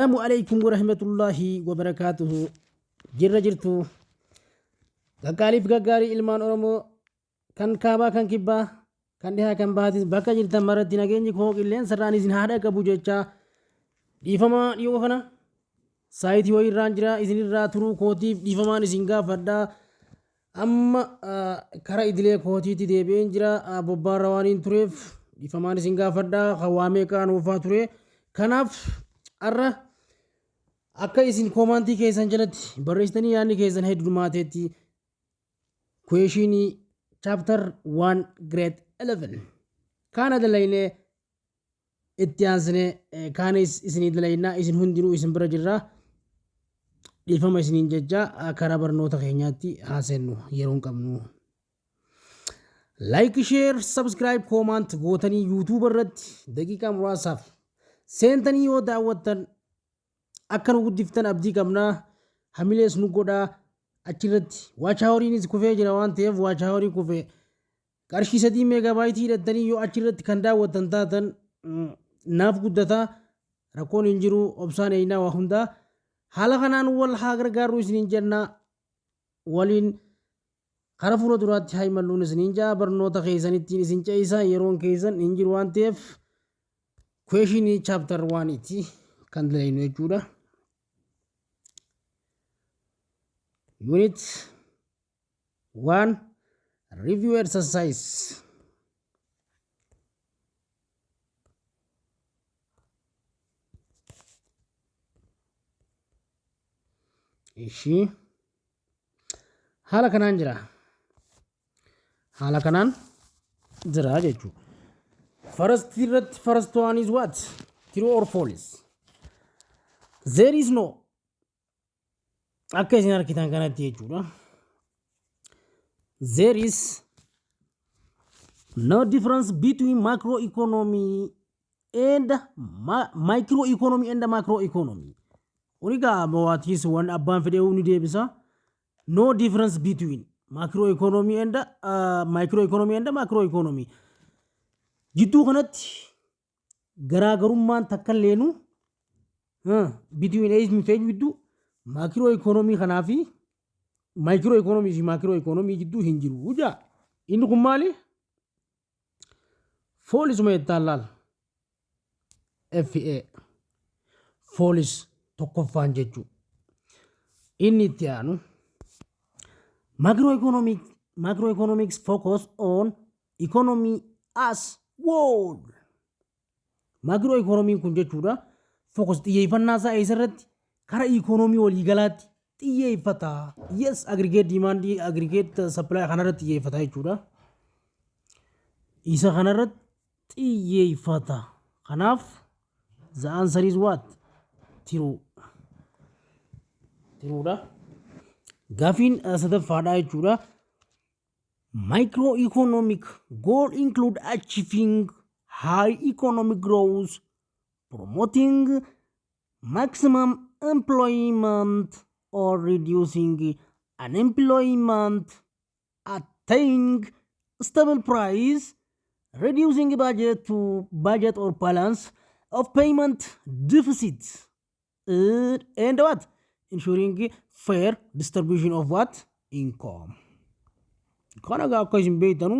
Assalamu alaikum warahmatullahi wabarakaatuhu. Jirra jirtu gaggaarii fi gaggaarii ilmaan Oromoo kan kaabaa, kan kibbaa, kan dhihaa, kan bahaatis bakka jirtan maratti nageenyi koo qilleensa irraan isin haa dhaqqabu jecha, dhiifama dhiyoo kana saayitii wayii irraan jira, isinirraa turuu kootiif dhiifamaan isin gaafadha. Amma kara idilee kootiitti deebi'een jira. Bobbaarra waan hin tureef dhiifamaan isin gaafadha. Kan waa meeqaan oofaa ture. Kanaaf har'a akka isin koomaantii keessan jalatti barreessitanii yaadni keessan heddumaateetti question chapter 1 grade 11 kaana dalaynee itti aansinee kaanis isinii dalaynaa, isin hundinuu isin bira jirra. Dhiifama isiniin jecha karaa barnoota keenyaatti haaseennu, yeroo hin qabnu. Like, share, subscribe, comment gootanii YouTube irratti daqiiqaa muraasaaf seentanii yoo daawwattan akka nu guddiftan abdii qabnaa. Hamilees nu godhaa. Achirratti watch houriinis kufee jira waan ta'eef, watch hourii kufee qarshii 3 megabyte hidhattanii yoo achirratti kan daawwattan taatan naaf guddataa. Rakkoon hin jiru, obsaan eeynaa. Waa hundaa haala kanaan wal haa gargaarru isiniin jenna. Waliin kara fuula duraatti haa imalluun isiniin jaa. Barnoota keessanittiin isin ce'isa, yeroon keessan hin jiru waan ta'eef question chapter 1 kan dalaynu jechuudha. Unit 1 review exercise. Ishii haala kanaan jira. Haala kanaan jira jechuudha. First irratti, first one is what? True or false? There is no, akka isin argitan kanatti jechuudha. There is no difference between macroeconomy and microeconomy and macroeconomy. Kuni egaa moo'atiis waan abbaan fedhee ni deebisa. No difference between macroeconomy and microeconomy and macroeconomy. Jidduu kanatti garaagarummaan takka illeenu between eenyu fi eenyu gidduu, macroeconomy kanaa fi microeconomy fi macroeconomy gidduu hin jiru jaa. Inni kun maali? Falseuma jettaan laal. FA false tokkoffaan jechuu. Inni itti aanu macroeconomics focus on economy as whole. Macroeconomiin kun jechuudha focus, xiyyeeffannaa isaa eessarratti? Kara economy waliigalaatti xiyyeeffata. Yes, aggregate demand, aggregate supply kanarratti xiyyeeffata jechuudha. Isa kanarratti xiyyeeffata. Kanaaf the answer is what? True. Truedha. Gaafiin sadaffaadha jechuudha. Microeconomic goal include achieving high economic growth, promoting maximum employment or reducing unemployment, attaining stable price, reducing budget to budget or balance of payment deficit, and what? Ensuring fair distribution of what? Income. Kana egaa akka isin beektanu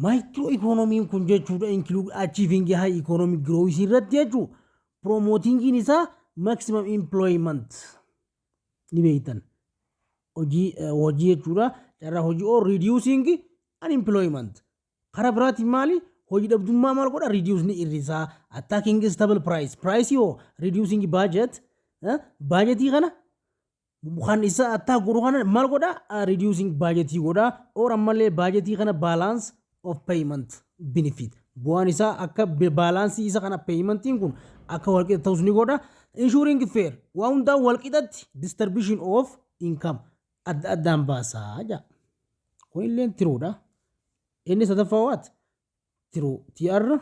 microeconomiin kun jechuudha include achieving high economic growth irratti jechuu, promotingiin isaa maximum employment ni beektan, hojii jechuudha, carraa hojii, or reducing unemployment. Karaa biraatiin maali? Hojii dhabdummaa maal godha? Reduce, ni hir'isaa. Attaining stable price, price yoo reducing budget, budgetii kana kan isa attaa godhu kana maal godha? Reducing budgetii godha, or ammallee budgetii kana balance of payment deficit, bu'aan isaa akka balancii isa kana paymentiin kun akka walqixa ta'us ni godha. Ensuring fair, waa hundaa walqixatti distribution of income adda addaan baasaa jaa. Kun illee truedha. Inni sadaffaa what? True, TR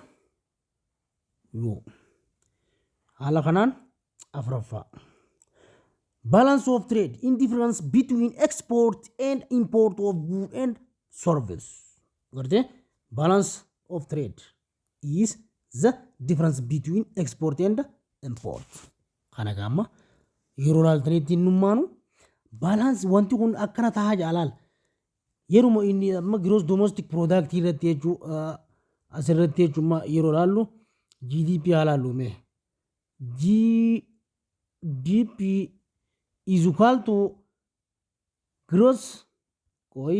U. Haala kanaan afuraffaa. Balance of trade in difference between export and import of good and service. Gartee, balance of trade is the difference between export and import. Kana gaamma yeroo laaltanitti innummaanu balance wanti kun akkana tahaa jaalaal. Yeruma inni amma gross domestic product irratti jechuu, asirratti jechuun yeroo laallu GDP haa laallu mee. GDP is equal to gross, qoy,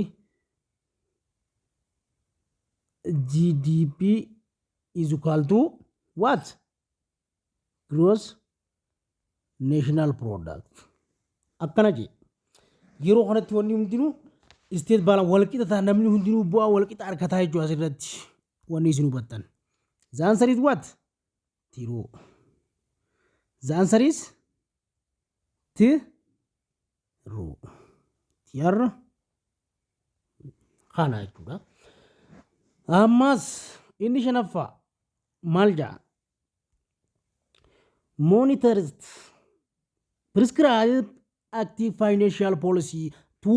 GDP is equal to what? Gross national product. Akkana jee, yeroo kanatti wanni hundinuu state balance walqixa ta'a, namni hundinuu bu'aa walqixa argataa jechuudha. Asirratti wanni isin hubattan. The answer is what? True. The answer is true. Tiyarra kana jechuudha. Ammas inni shanaffaa maal jedha? Monetarist prescribe active financial policy to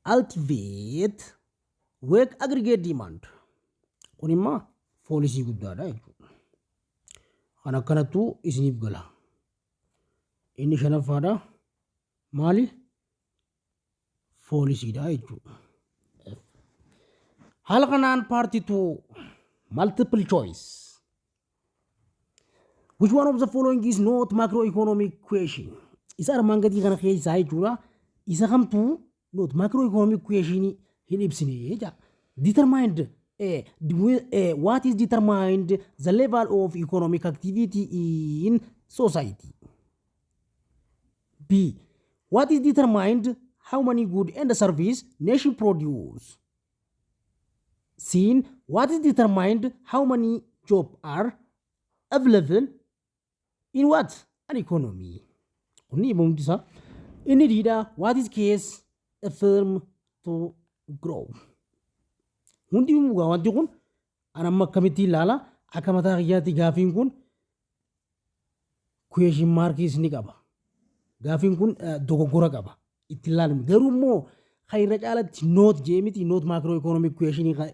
alleviate weak aggregate demand. Kun immoo policy guddaadha jechuudha. Kan akkanattuu isiniif gala. Inni shanaffaadha. Maali? Policydha jechuudha. Haala kanaan part 2, multiple choice. Which one of the following is not macroeconomic question? Isa armaan gadii kana keessaa jechuudha. Isa kamtuu not macroeconomic question hin ibsine jecha. Determined what is determined the level of economic activity in society? B. What is determined how many good and service nation produce? C. What is determined how many job are available in what? An economy. Kunni himamti isaa. Inni diidhaa, what is cause a firm to grow? Hundi dhugaa wanti kun an amma akkamitti ilaala? Akka mataa kiyyaatti gaafiin kun question markiis ni qaba. Gaafiin kun dogoggora qaba. Itti ilaalame. Garuu immoo kan irra caalatti not jee miti, not macroeconomic questionii kan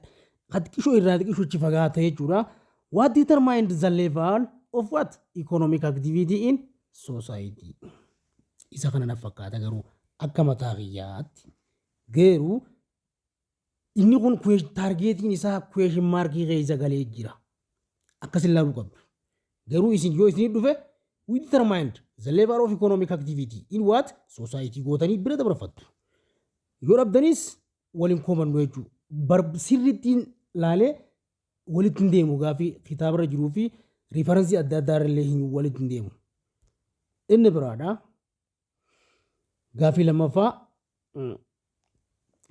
xiqqishoo irraa xiqqishochi fagaata jechuudha. What determined the level of what? Economic activity in society. Isa kana na fakkaata garuu akka mataa kiyyaatti. Garuu inni kun targetiin isaa question markii keessa galee jira. Akkas ilaaluu qabdu. Garuu isin yoo isin dhufe we determined the level of economic activity in what? Society gootanii bira dabarfattu. Yoo dhabdanis waliin komannu jechuudha. Sirrittiin laalee walitti hin deemu, gaafii kitaabarra jiruu fi reference adda addaa illee hin walitti hin deemu. Inni biraadha. Gaafii lammaffaa,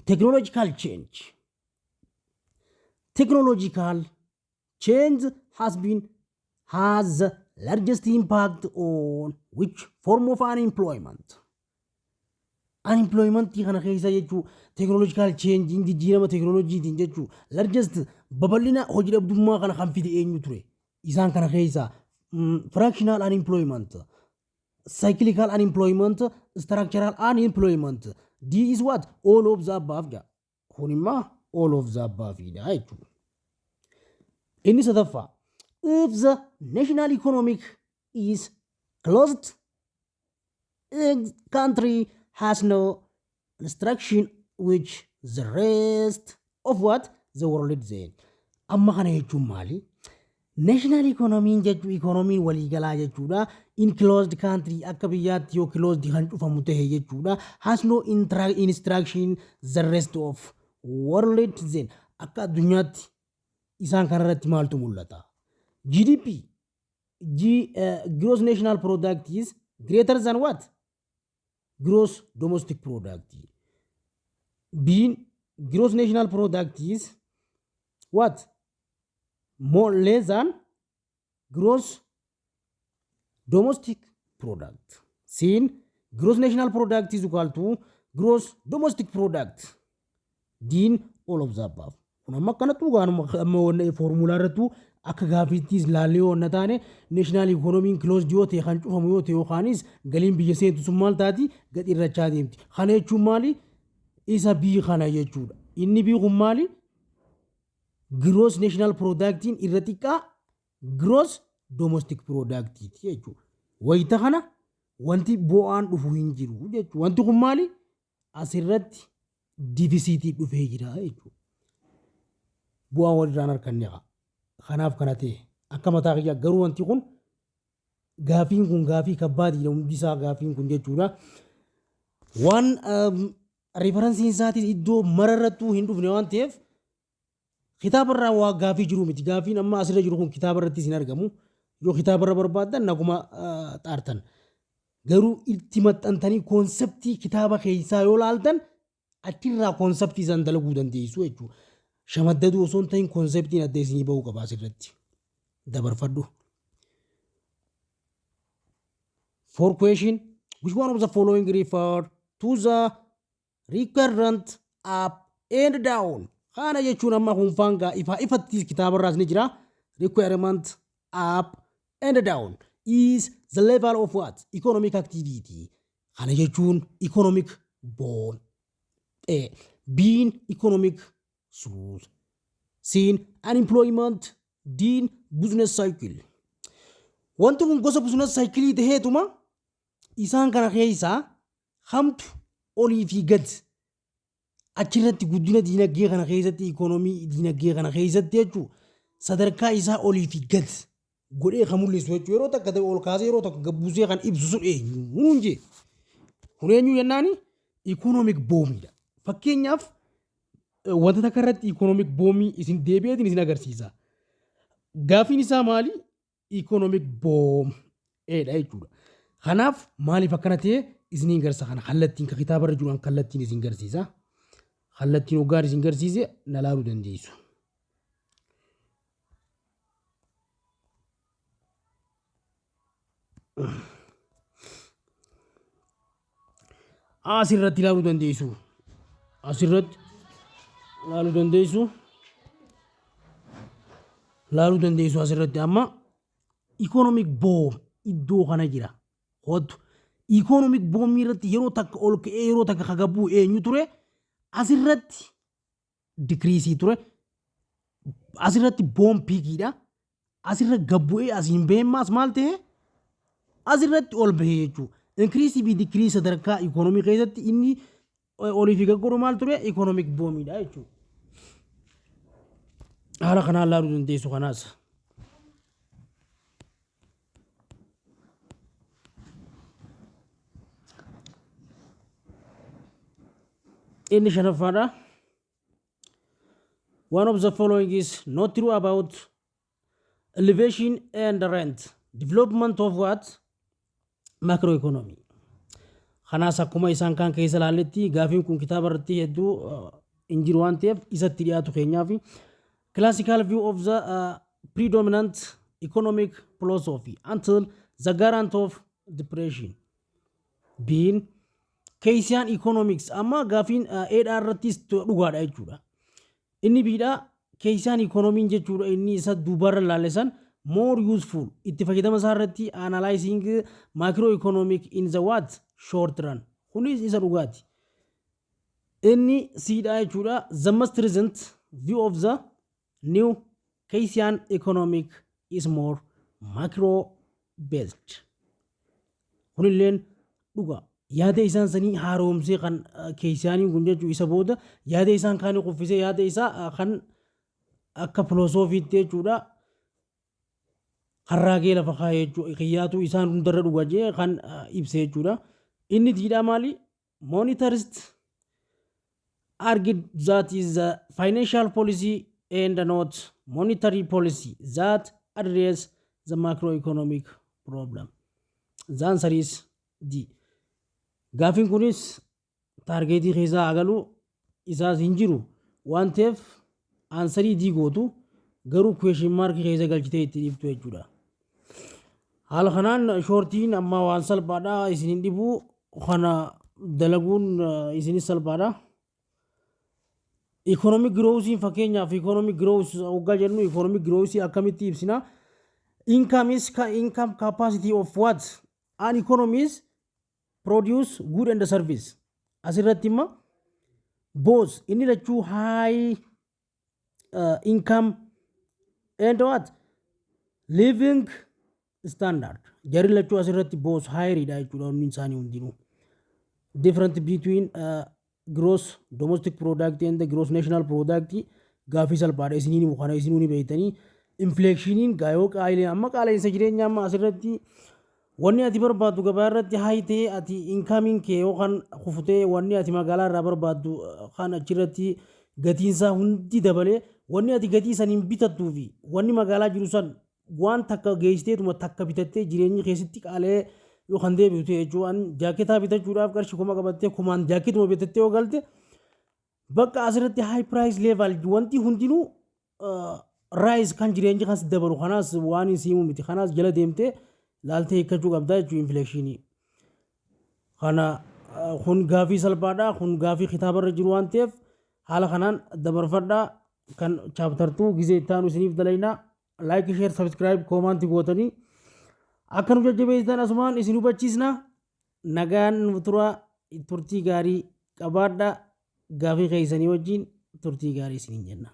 technological change. Technological change has the largest impact on which form of unemployment? Unemployment kana keessa jechuu, technological change jijjiirama teknooloojiitiin jechuu, largest babal'ina hojii dhabdummaa kana kan fide eenyu ture? Isaan kana keessa frictional unemployment, cyclical unemployment, structural unemployment. D is what? All of the above dha. Kun immoo all of the above dha jechuudha. Inni sadaffaa, if the national economic is closed, a country has no interaction with the rest of what? The world, then. Amma kana jechuun maali? National economy jechuun economiin waliigalaa jechuudha. In closed country, akka biyyaatti yoo closed kan cufamu tahe jechuudha. Has no interaction the rest of world, then akka addunyaatti isaan kanarratti maaltu mul'ata? GDP, G, gross national product is greater than what? Gross domestic product. B, gross national product is what? More less than gross domestic product. C, gross national product is equal to gross domestic product. D, all of the above. Kun amma akkanattuu gaanuma amma wanna foormulaa irrattuu akka gaafiittis laallee yoo taane, national economyn closed yoo ta'e, kan cufamu yoo ta'e, yookaanis galiin biyya seentu sun maal taati? Gadi irrachaa deemti. Kana jechuun maali? Isa biyyi kana jechuudha. Inni biyyi kun maali? Gross national productiin irra xiqqaa gross domestic product jechuudha. Wayita kana wanti bu'aan dhufu hin jiru jechuudha. Wanti kun maali? Asirratti deficit dhufee jira jechuudha. Bu'aa walirraan harkanne kanaaf kana ta'e akka mataa kiyyaa garuu wanti kun gaafiin kun gaafii kabbaatiidha hundi isaa gaafiin kun jechuudha. Waan referenceiin isaatis iddoo mararrattuu hin dhufne waan ta'eef kitaabarraa waa gaafii jiru miti. Gaafiin amma asirra jiru kun kitaaba irrattis hin argamu. Yoo kitaabarra barbaaddan naguma xaartan. Garuu itti maxxantanii conceptii kitaaba keessaa yoo laaltan achirraa conceptii isaan dalaguu dandeessu jechuudha. Shamaddaduu osoo hin ta'in conceptiin adda isinii bahuu qaba asirratti. Dabarfadhu. For question, which one of the following refer to the recurrent up and down? Kana jechuun amma hunfaan gaa ifaa ifatti kitaabarraas ni jira. Requirement up and down is the level of what? Economic activity. Kana jechuun economic boom. A. Being economic growth. C. Unemployment. D. Business cycle. Wanti kun gosa business cycle taheetuma isaan kana keessaa hamtu olii fi gad achirratti guddina diinagdee kana keessatti ikoonomii diinagdee kana keessatti jechuun sadarkaa isaa olii fi gad godhee kan mul'isu jechuudha. Yeroo takka ta'e ol kaasee yeroo takka gad buusee kan ibsu sun eenyu jee. Kun eenyu jennaani economic boomiidha. Fakkeenyaaf wanta takka irratti economic boomii isin deebi'eetiin isin agarsiisa. Gaafiin isaa maali? Economic boom eedha jechuudha. Kanaaf maaliif akkana ta'e isiniin garsiisa kana kallattiin ka kitaaba irra jiru kallattiin isin garsiisa. Kallattiin hoggaan isin garsiise na laaluu dandeessu. Asirratti ilaaluu dandeessu. Asirratti ilaaluu dandeessu. Ilaaluu dandeessu asirratti amma economic boom iddoo kana jira. Kottu economic boom irratti yeroo takka ol ka'ee yeroo takka kagabbuu eenyu ture asirratti decrease ture asirratti boom peakiidha. Asirra gabbu'ee asiin beemaas maal ta'e asirratti ol bahee jechuudha. Increase fi decrease sadarkaa ikoonomii keessatti inni olii fi gaggodhu maal ture economic boomiidha jechuudha. Haala kanaan laaluu dandeessu kanaas. Inni shanaffaadha. One of the following is not true about elevation and rent. Development of what? Macroeconomy. Kanaas akkuma isaan kaan keessa ilaalletti gaafiin kun kitaaba irratti hedduu hin jiru waan ta'eef isatti dhiyaatu keenyaaf classical view of the predominant economic philosophy until the Great of depression being Keynesian economics amma gaafiin eedhaa irrattis dhugaadha jechuudha. Inni biidhaa Keynesian economiin jechuudha inni isa duubarra laallesan more useful itti fayyadama isaa irratti analyzing macroeconomic in the what short run kunis isa dhugaati. Inni siidhaa jechuudha the most recent view of the new Keynesian economic is more macro based. Kunilleen dhuga yaada isaan sanii haaromsee kan Keynesianiin kun jechuu isa booda yaada isaan kaanii kuffisee yaada isaa kan akka filosoofiitti jechuudha harraagee lafa kaa'ee jechuudha kiyyaatu isaan hundarra dhuga jee kan ibse jechuudha. Inni diidhaa maali? Monetarist argued that is the financial policy and not monetary policy that address the macroeconomic problem. The answer is D. Gaafiin kunis targetii keessaa agalu isaas hin jiru waan ta'eef answerii D gootu garuu question mark keessa galchitee itti dhiiftu jechuudha. Haala kanaan shortiin amma waan salphaadha isin hin dhibu kana dalaguun isinis salphaadha. Economic growth fakkeenyaaf economic growth waggaa jennu economic growth akkamitti ibsina? Income is income capacity of what? An economy is produce good and service. Asirratti imma both inni lachuu high income and what? Living Standard. Jarri lachuu asirratti both higheriidha jechuudha hundi isaanii hundinuu. Different between gross domestic product and the gross national product gaafii salphaadha isiniin kana isinuu ni beektanii. Inflationiin gaayoo qaayilee amma qaala'insa jireenyaa amma asirratti wanni ati barbaaddu gabaa irratti high ta'ee, ati incomeiin kee yookaan kufutee, wanni ati magaalaa irraa barbaaddu kan achirratti gatiinsaa hundi dabalee, wanni ati gatii saniin bitattuu fi wanni magaalaa jiru san waan takka geessiteetuma takka bitattee jireenyi keessatti qaalee yookaan deebi'u ta'e jechuun, jaaketaa bitachuudhaaf qarshii 1000 qabattee 1000n jaaketuma bitattee yoo galte, bakka asirratti high price level wanti hundinuu rise kan jireenyi kan dabalu. Kanaas waan hin siimu miti, kanaas jala deemtee laaltee hiikkachuu qabdaa jechuun inflationii. Kana kun gaafii salphaadha, kun gaafii kitaabarra jiru waan ta'eef haala kanaan dabarfadhaa. Kan chapter 2 gizee itti aanu isiniif dalaynaa. Like, share, subscribe, commentii gootanii akka nu jajjabeessitan asumaan isin hubachiisna. Nagaan nu turaa, turtii gaarii qabaadhaa, gaafii keessanii wajjin turtii gaarii isiniin jenna.